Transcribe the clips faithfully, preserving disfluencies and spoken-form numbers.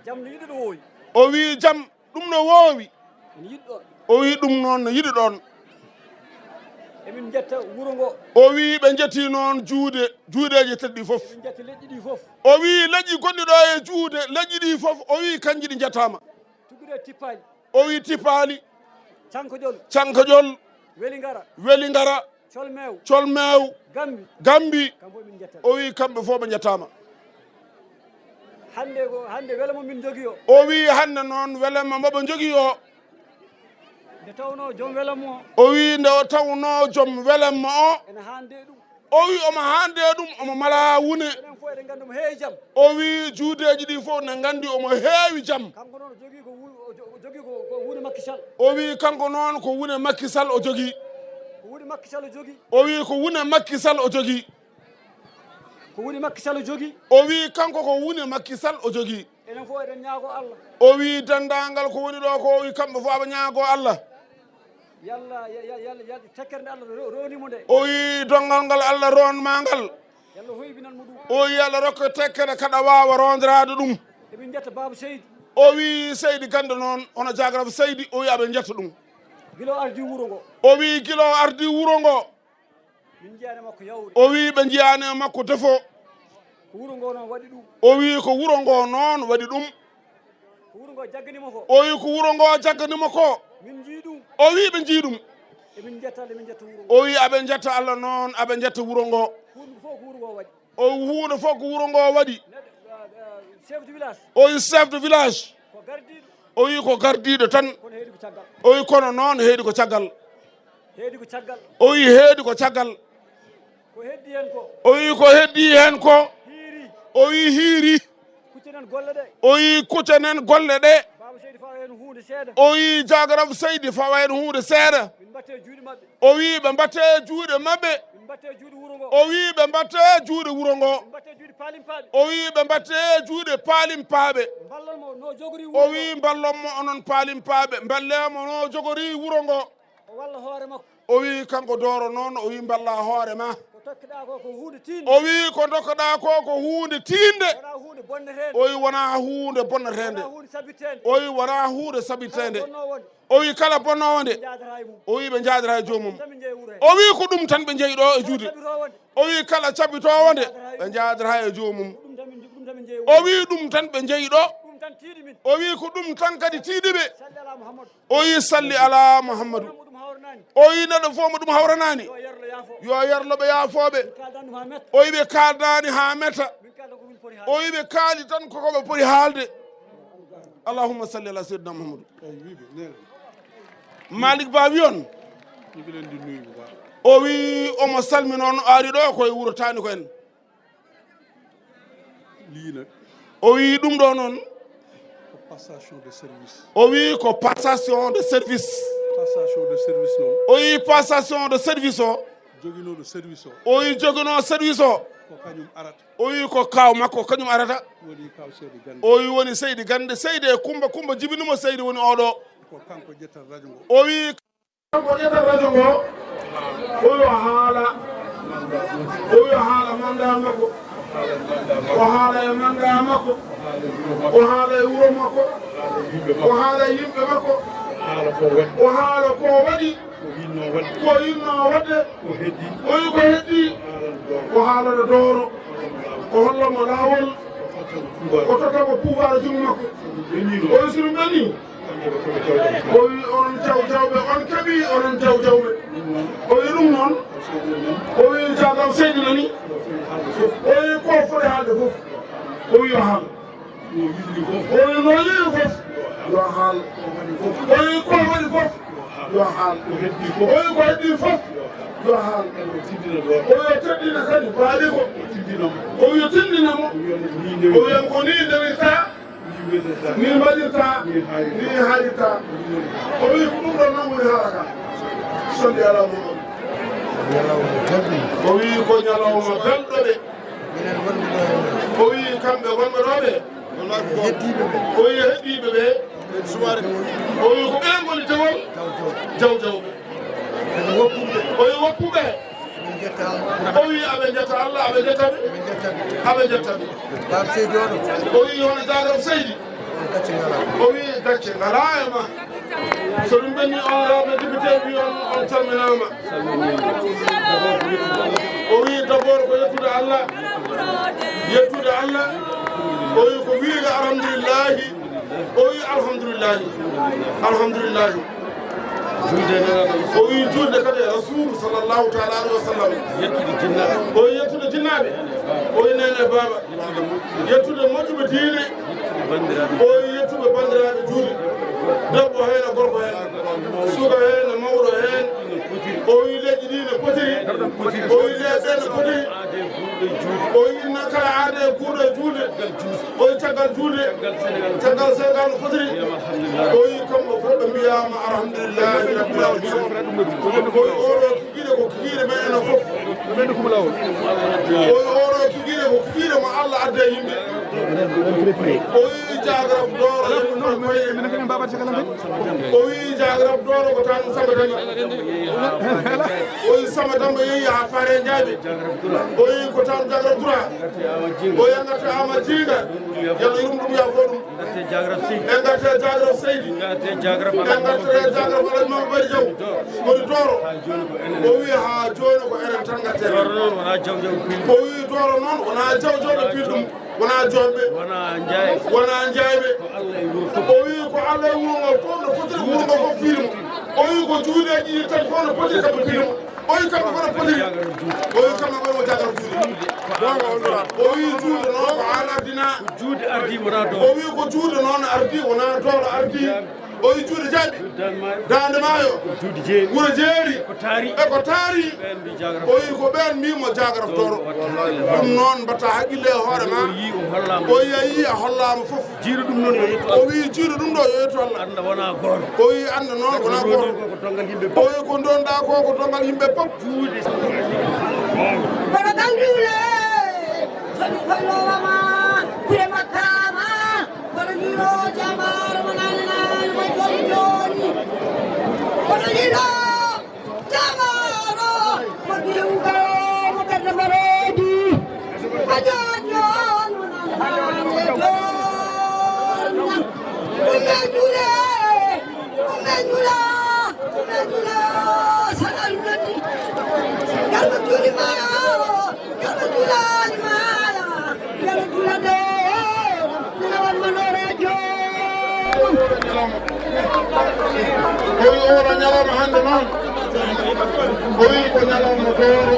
Jam no yiɗi ɗo woowi. O wii jam ɗum no woowi. Ene yiɗi ɗoon. O wii ɗum noon no yiɗi ɗoon. Emin njetta wuro ngo. O wii ɓe njetti noon juude, juudeeje teddi fof. Emin njetta leƴƴi ɗi fof. O wii leƴƴi gonɗi ɗo e juude, leƴƴi ɗi fof, o wii kanji ɗi njettaama. Tuggude e Tippaali. O wii Tippaali. Cankajol. Cankajol. Weli ngara. Weli ngara. Colmeew. Colmeew. Gambi. Gambi. Kamɓe fof min njettaama. O wii kamɓe fof ɓe njettaama. Hannde ko, hannde welema min njogii o. O wii hannde noon welema mo ɓe njogii o. Nde tawnoo joom welema o. O wii nde o tawnoo joom welema o. Ene haande ɗum. O wii omo haande ɗum, omo mala wune. Enen fof eɗen nganndi omo heewi jam. O wii juudeeji ɗi fof ne nganndi omo heewi jam. Kanko noon o jogii ko wu-, o jo-, o jogii ko, ko wune Macky Sall. O wii kanko noon ko wune Macky Sall o jogii. Ko wune Macky Sall o jogii. O wii ko wune Macky Sall o jogii. Ko wune Macky Sall o jogii. O wii kanko ko wune Macky Sall o jogii. Enen fof eɗen ñaago Allah. O wii denndaangal ko woni ɗo ko, o wii kamɓe fof aɓe ñaago Allah. Yalla, ya-, ya-, yalla, yalla tekkere nde Allah ro-, rowni mo nde. O wii donngal ngal Allah rownmaa ngal. Yalla hoybinan mo ɗum. O wii Allah rokka tekkere kaɗa waawa roondoraade ɗum. Emin njetta Baaba Seydi. O wii Seydi Gannde noon, hono jaagaraaɓe Seydi, o wii aɓe njetta ɗum. Gila o ardi wuro ngo. O wii gila o ardi wuro ngo. Min njiyaani e makko yawre. O wii ɓe njiyaani e makko defo. Ko wuro ngo noon waɗi ɗum. O wii ko wuro ngo noon waɗi ɗum. Ko wuro ngo jaggani mo ko. O wii ko wuro ngo jaggani mo ko. Min njii ɗum. O wii ɓe njii ɗum. Emin njetta, emin njetta wuro ngo. O wii aɓe njetta Allah noon, aɓe njetta wuro ngo. Huunde fof ko wuro ngo waɗi. O wii huunde fof ko wuro ngo waɗi. Neɗɗo, ah, ah, chef de village. O wii chef de village. Ko gardiiɗo. O wii ko gardiiɗo tan. Kono heedi ko caggal. O wii kono noon heedi ko caggal. Heedi ko caggal. O wii heedi ko caggal. Ko heddi heen ko. O wii ko heddi heen ko. Hiiri. O wii hiiri. Kuccen en golle ɗe. O wii kuccen en golle ɗe. Baaba Seydi fawa heen huunde seeɗa. O wii jaagaraaɓe Seydi fawa heen huunde seeɗa. Min mbatte juuɗe maɓɓe. O wii ɓe mbatte juuɗe maɓɓe. Min mbatte juuɗe wuro ngo. O wii ɓe mbatte juuɗe wuro ngo. Min mbatte juuɗe paalimpaaɓe. O wii ɓe mbatte juuɗe paalimpaaɓe. Mballon mo no jogori wuro ngo. O wii mballon mo onon paalimpaaɓe. Mballe mo no jogori wuro ngo. O walla hoore makko. O wii kanko Dooro noon, o wii mballa hoore ma. Ko tokkiɗaa ko, ko huunde tiinde. O wii ko ndokkoɗaa ko, ko huunde tiinde. Wonaa huunde bonneteende. O wii wonaa huunde bonneteende. Wonaa huunde sabiteende. O wii wonaa huunde sabiteende. Kala bonnoowo nde. O wii kala bonnoowo nde. Ɓe njaadata e mum. O wii ɓe njaadata e joomum. Ɗum tan ɓe njeyi wuro he. O wii ko ɗum tan ɓe njeyi ɗo e juuɗe. Kala cabitoowo nde. O wii kala cabitoowo nde. Ɓe njaadata e joomum. Ɗum tan ɓe njeyi wuro. O wii ɗum tan ɓe njeyi ɗo. Ɗum tan tiiɗi min. O wii ko ɗum tan kadi tiiɗi ɓe. Salli ala Muhammadu. O wii salli ala Muhammadu. Mo ɗum hawranaani. O wii neɗɗo fof mo ɗum hawranaani. Yo yerlo yaafo. Yo yerlo ɓe yaafooɓe. Min kaaldan ɗum haa metta. O wii ɓe kaaldaani haa metta. Min kaalda ko min poti haalde. O wii ɓe kaali tan koko ɓe poti haalde. Allahumma salli ala Seydina Muhammadu. Eyi, wii ɓe, nee leen. Malick Ba wi on. Ñu ngi leen di nuyu bu baax. O wii omo salmina on, o ari ɗo koye wuro Taani ko en. Lii nag. O wii ɗum ɗo noon. Ko passation de service. O wii ko passation de service. Passation de service noon. O wii passation de service o. Joginooɗo service o. O wii joginoo service o. Ko kañum arata. O wii ko kaaw makko, kañum arata. Woni kaaw Seydi Gannde. O wii woni Seydi Gannde, Seydi e Kumba, Kumba jibini mo, Seydi woni oɗo. Ko kanko ƴettata radio ngo. O wii kanko ƴettata radio ngo. O wii o haala. O wii o haala mandat makko. O haala e mandat makko. O haala e wuro makko. O haala e yimɓe makko. O haala ko waɗi. Ko yinnoo waɗde. Ko yinnoo waɗde. Ko heddii. O wii ko heddii. O haalana Dooro. O holla mo laawol. O totta mo pouvoir e junngo makko. O wii so ɗum ɓennii. O wii onon jaw jawɓe, on keɓii onon jaw jawɓe. O wii ɗum noon. O wii jagam Seydi nani. O wii ko foti haalde fof. O wii yo haal. O wii no yeewi fof, yo haal. O wii ko waɗi fof, yo haal. O wii ko heddii fof, yo haal. O wii yo teddina kadi baali ko. O wii yo tindina mo. O wii ko nii ndewirta, nii mbaɗirta, nii haarirta. O wii ko ɗum ɗon noon woni haala ka. Salli ala Muhammad. O wii ko ñalawma belɗo de. Minen wonɓe ɗo e nder. O wii kamɓe wonɓe ɗo ɓe. Heddiiɓe ɓe. O wii heddiiɓe ɓe. O wii ko ɓeen ngoni dewol. Jaw jaw. Jaw jawɓe. Kadi woppuɓe. O wii woppuɓe. Min njetta Allah. O wii aɓe njetta Allah, aɓe njetta ɓe. Min njetta ɓe. Aɓe njetta ɓe. Baaba Seydi oɗo. O wii hono jaagal Seydi. O wi gacce ngala e ma. So ɗum ɓenni, honorable député wi on, on calminaama. O wi d'abord ko yettude Allah, yettude Allah. O wi ko wiide alhamdulillahi. O wi alhamdulillahi, alhamdulillahi. O wi juulde kadi e Rasulu sallallahu taala alayhi wa sallam. Yettude jinnaaɓe. O wi yettude jinnaaɓe. O wi neene baaba. Yettude moƴƴuɓe diine. O wi yettuɓe banndiraaɓe juulɓe. Debbo heen e gorko heen. Suka heen e mawɗo heen. O wi leƴƴi ɗi no potiri. O wi leƴƴi ɗe no potiri. O wi inna kala aade e guurɗo e juulde. O wi caggal juulde. Caggal Senegal no fotiri. O wi kamɓe fof ɓe mbiyaama alhamdulillahi rabbil alamin. O wi oɗo kikiiɗe ko kikiiɗe men enen fof. O wi oɗo kikiiɗe ko kikiiɗe mo Allah addi e yimɓe. O wi jaagoraf dooro yimɓe koye. O wi jaagoraf dooro ko tan Samba Damba. O wi Samba Damba yehi haa Faare Njaaɓe. O wi ko tan jaagoraf dura. O wi a ngarta Ama Jiinga. Yalla yurum ɗum, yaafo ɗum. En ngartee jaagoraf Seydi. En ngartee jaagoraf Alhaji Mamadou Bari Diaw. Woni Dooro. O wi haa jooni ko enen tan ngartee. O wi Dooro noon wonaa jaw jaw ɓe piil ɗum. Wonaa Jooɓe. Wonaa Njaayɓe. Wonaa Njaayɓe. O wi ko Allah e wuro ngo fof no fotiri, wuro ngo fof fiiri mo. O wi ko juuɗeeji ɗi tan fof no potiri kamɓe piiri mo. O wi kamɓe fof no potiri. O wi kamɓe fof no jaagoraf juuɗe. O wi juuɗe noon ko an ardinaa. Juuɗe ardii wonaa dooro. O wi ko juuɗe noon ardii wonaa dooro ardii. O wi juuɗe jaaɓi. Daande Maayo. Juuɗe jeeri. Wuro jeeri. Ko taari. E ko taari. Ɓeen mbi jaagoraf. O wi ko ɓeen mbi mo jaagoraf dooro. Ɗum noon mbaɗta haqqille e hoore ma. O wi a yii a hollaama fof. Jiiɗo ɗum noon yo yettu Allah. O wi jiiɗo ɗum ɗo yo yettu Allah. Annda wonaa gooto. O wi annda noon wonaa gooto. Ko donngal yimɓe fof. O wi ko ndonɗaa ko ko donngal yimɓe fof. Juuɗe. Kono Gandiwle, joni koylowa ma, kure makka ma, kono Giro jambaaro mo nani nani mo joni joni. Kono Giro jambaaro mo diwgal mo ɓernde mbareedi. A joni joni mo nani nani mo joni. Ɗum ɓe juule, ɗum ɓe juula, ɗum ɓe juula, saɗa ɗum natti. Yalla juuli ma. O wi oɗo ñalawma hannde noon, o wi ko ñalawma dooro.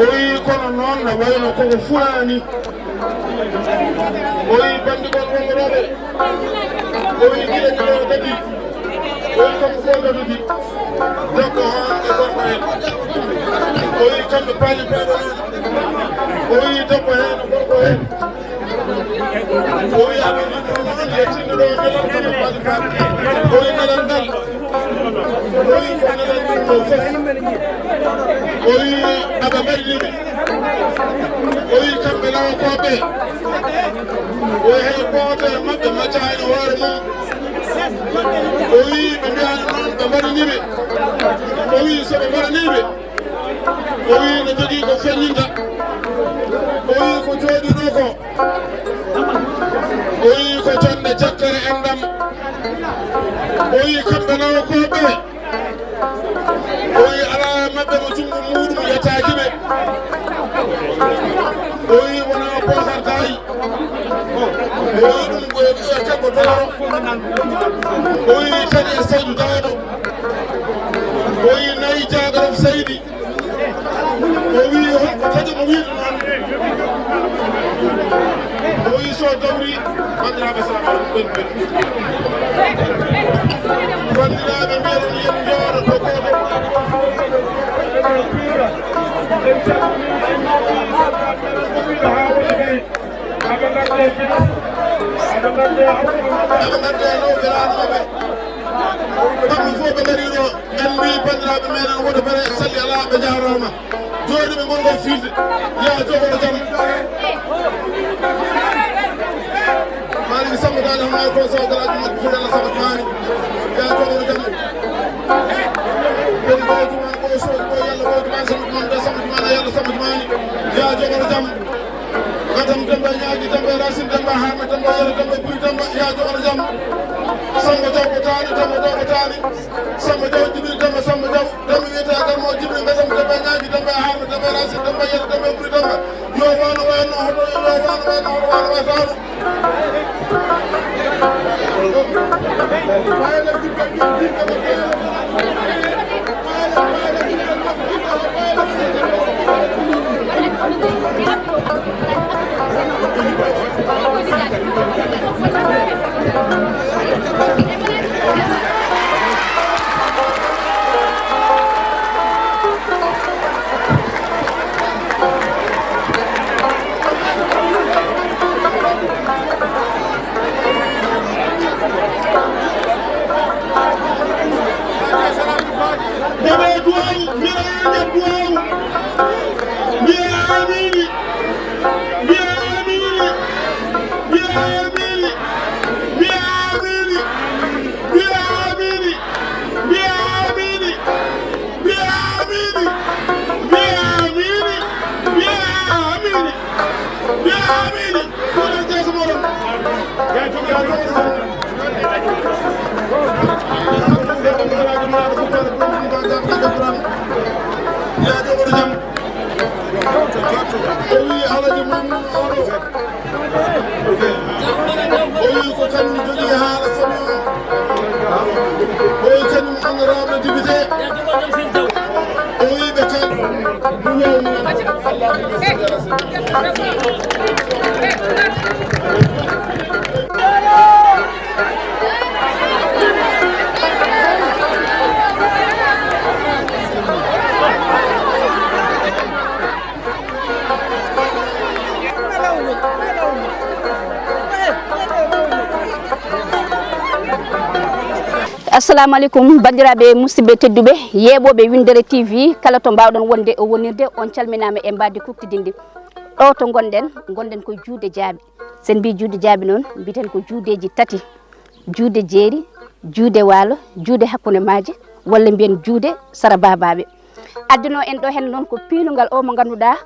O wi kono noon no wayno koko fulaani. O wi banndugol wonrooɓe. O wi gila gila kadi. O wi kamɓe fof ngadudi. Debbo heen e gorko heen. O wi kamɓe paali peeɓe noon. O wi debbo heen e gorko heen. O wi aɓe noon yettindo ɗo nelal kamɓe paali peeɓe. O wi nelal ngal. O wi ko nelal ɗum ɗo fof. O wi aɓe mbaɗi ɗiɓe. O wi kamɓe lawakooɓe. O wi hay gooto e maɓɓe maccaani hoore mum. O wi ɓe mbiyaani noon ɓe mbaɗanii ɓe. O wi so ɓe mbaɗanii ɓe. O wi no jogii ko feññinta. O wi ko jooɗinoo ko. O wi ko jonnde jakkere enɗam. O wi kamɓe nawakooɓe. O wi alaa e maɓɓe mo junngo muuɗum yettaaki ɓe. O wi wonaa poosartaayi. O wi ɗum ko e kanko Dooro. O wi kadi e Saydu Daado. O wi nayi jaagoraf Seydi. O wi holko taƴi mo wiide noon. O wi so dawri, banndiraaɓe, salamu aleykum, ɓen ɓen. Banndiraaɓe, mbiɗon yen jooɗo to gooto. Aɓe ngarde, aɓe ngarde, aɓe ngarde, no ɓe laano ɓe. Kamɓe fof ɓe ngarii ɗo, en mbii banndiraaɓe meɗen wonde bare salli alaa, ɓe njaaraama. Jooɗiiɓe ngol ngol fiilde, yaa jogoro jam. Malick Samba Daali Hammaari ko Sow Galaaji Majji Fodde Allah Samba Maani, yaa jogoro jam. Kadi Baye Juma ko Sow ko Yalla Baye Juma Samba Maani, Samba Maani, Yalla Samba Maani, yaa jogoro jam. Gadam Demba Ñaaji Demba Racine Demba Harma, Demba Yero, Demba Buri, Demba Yaajo, Ala Jam. Samba Jaw ko taani, Demba Jaw ko taani. Samba Jaw, Jibril Demba, Samba Jaw. Demba wiyete Agar mo Jibril, Demba Demba Ñaaji, Demba Harma, Demba Racine, Demba Yero, Demba Buri, Demba. Yo waalo wayno hoto, yo waalo wayno hoto, waalo wayno. Deme duwaw, mbiya ande duwaw. Mbiya amini. Mbiya amini. Mbiya amini. Mbiya amini. Mbiya amini. Mbiya amini. Mbiya amini. Mbiya amini. Mbiya amini. Mbiya amini. Ko ɗon jeeso mooɗon. Ya jogoɗo jam. O wi Alaji Mamadou Oro. O wi ko kanum jogii haala famille o. O wi kañum honorable député. O wi ɓe kala ɗum yawni. Assalamu aleykum, banndiraaɓe musidɓe tedduɓe, yeeɓooɓe Winndere T V, kala to mbaawɗon wonde o wonirde, on calminaama e mbaadi kuktidinndi. Ɗo to ngonɗen, ngonɗen ko juuɗe jaaɓi. So en mbii juuɗe jaaɓi noon, mbiten ko juuɗeeji tati. Juuɗe jeeri, juuɗe waalo, juuɗe hakkunde maaje, walla mbiyen juuɗe sara baabaaɓe. Addunoo en ɗo heen noon ko piilungal o mo ngannduɗaa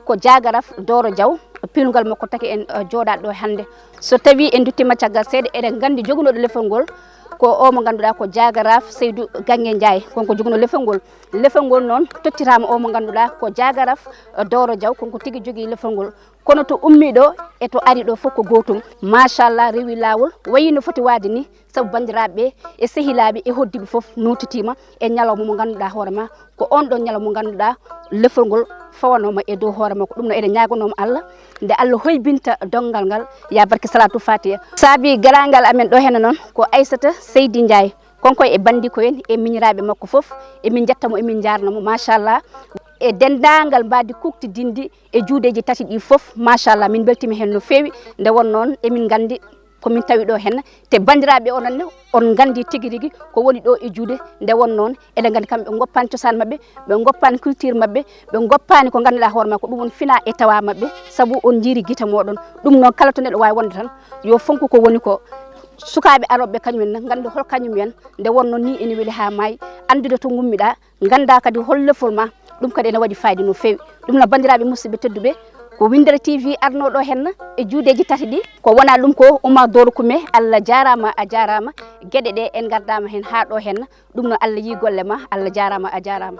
ko Jaagaraf Dooro Jaw, piilungal makko taki en, eh, jooɗaade ɗo hannde. So tawii en nduttiima caggal seeɗa, eɗen nganndi joginooɗo lefol ngol ko o mo ngannduɗaa ko Jaagaraf Seydu Gaŋŋe Njaay, kanko joginoo lefol ngol. Lefol ngol noon tottiraama o mo ngannduɗaa ko Jaagaraf, eh, Dooro Jaw, kanko tigi jogii lefol ngol. Kono to ummii ɗo e to ari ɗo fof ko gootum. Machallah, rewi laawol, wayi no foti waade ni, sabu banndiraaɓe e sehilaaɓe e hoɗdiiɓe fof nootitiima e ñalawma mo ngannduɗaa hoore ma, ko oon ɗoon ñalawma mo ngannduɗaa lefol ngol fawanooma e dow hoore makko. Ɗum noon eɗen ñaaganoo mo Allah, nde Allah hoybinta donngal ngal, ya barke Salaatul Faatiha. Saabi garaangal amen ɗo heen noon ko Aysata Seydi Njaay, kanko e banndiiko en e miñiraaɓe makko fof, emin njetta mo, emin njaarna mo, machallah. E denndaangal mbaadi kuktidinndi e juuɗeeji tati ɗi fof, machallah, min mbeltiima heen no feewi. Nde won noon, emin nganndi ko min tawi ɗo heen, te banndiraaɓe onon ne, on nganndi tigi rigi ko woni ɗo e juuɗe. Nde won noon, eɗen nganndi kamɓe ɓe ngoppaani cosaan maɓɓe, ɓe ngoppaani culture maɓɓe, ɓe ngoppaani ko ngannduɗaa hoore ma ko ɗum woni fina e tawa maɓɓe, sabu on njiiri gite mooɗon. Ɗum noon, kala to neɗɗo waawi wonde tan, yo fonku ko woni ko. Sukaaɓe arooɓe kañum en ne, nganndi hol kañum en, nde won noon ni ene weli haa maayi, anndude to ngummiɗaa, nganndaa kadi hol lefol ma, ɗum kadi ene waɗi fayida no feewi. Ɗum no, banndiraaɓe musidɓe tedduɓe, ko Winndere T V arnoo ɗo heen e juuɗeeji tati ɗi. Ko wonaa ɗum ko Oumar Doro Koumé, Allah jaaraama, a jaaraama. Geɗe ɗe en ngardaama heen haa ɗo heen. Ɗum no, Allah yii golle ma, Allah jaaraama, a jaaraama.